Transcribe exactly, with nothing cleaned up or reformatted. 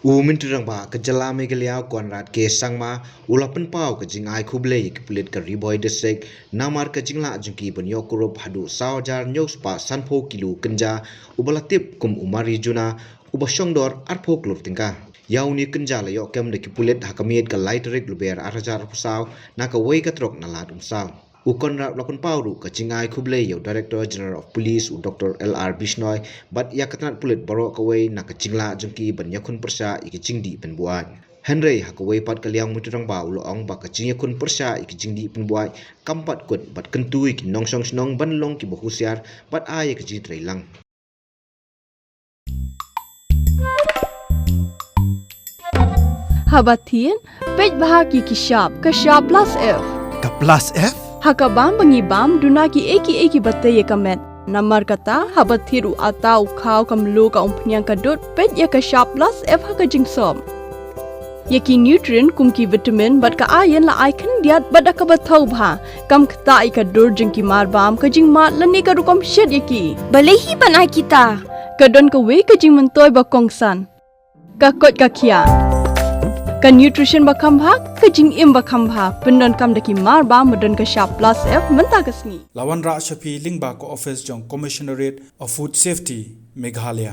U Myntri Rangbah ka jylla Meghalaya u Conrad K Sangma u la pynpaw ka jingai khublei ïa ki pulit ka Ri Bhoi District namar ka jinglah jong ki ban ïoh kurup haduh saw hajar hynñiew spah sanphew kilo kynja uba la tip kum u marijuana uba shong dor arphew klur tyngka. Ïa une u kynja la ïoh kem da ki pulit ha ka miet ka lai tarik Lber ar hajar arphew saw na kawei ka trok na Lad Umsaw. U Conrad u la pynpaw ruh ka jingai khublei ïa u Director General of Police u Doktor L R Bishnoi bad ïa ka tnat pulit baroh kawei na ka jinglah jong ki ban ïakhun pyrshah ïa ki jingdih pynbuaid. Hynrei ha kawei pat ka liang u Myntri Rangbah u la ong ba ka jingïakhun pyrshah ïa ki jingdih pynbuaid kam pat kut bad kyntu ïa ki nongshong shnong ban long kiba husiar bad ai ïa ka jingtrei lang. Haba thied, peit bha ïa ki shap, ka shap plus F. Ka plus F? Ha ka bam ba ngi bam, duna kiei kiei kiba tei ïa ka met. Namar kata, haba thied u atta, u khaw, ka mluh, ka umphniang, ka dud, peit ïa ka shap plus F ha ka jingsop. Ïa ki nutrient kum ki vitamin bad ka iron la ai khyndiat bad da kaba thaw bha. Kam ktah ïa ka dur jong ki mar bam, ka jingmad lane ka rukom shet ïa ki. Balei hi ban ai kita? Ka don kawei ka jingmyntoi ba kongsan. Ka koit ka khiah. Ka nutrition ba kham bha, ka jingim ba kham bha. Pyndonkam da ki mar bam ba don ka shap plus F mynta ka sngi. La wanrah sha phi lyngba ka office jong Commissionerate of Food Safety, Meghalaya.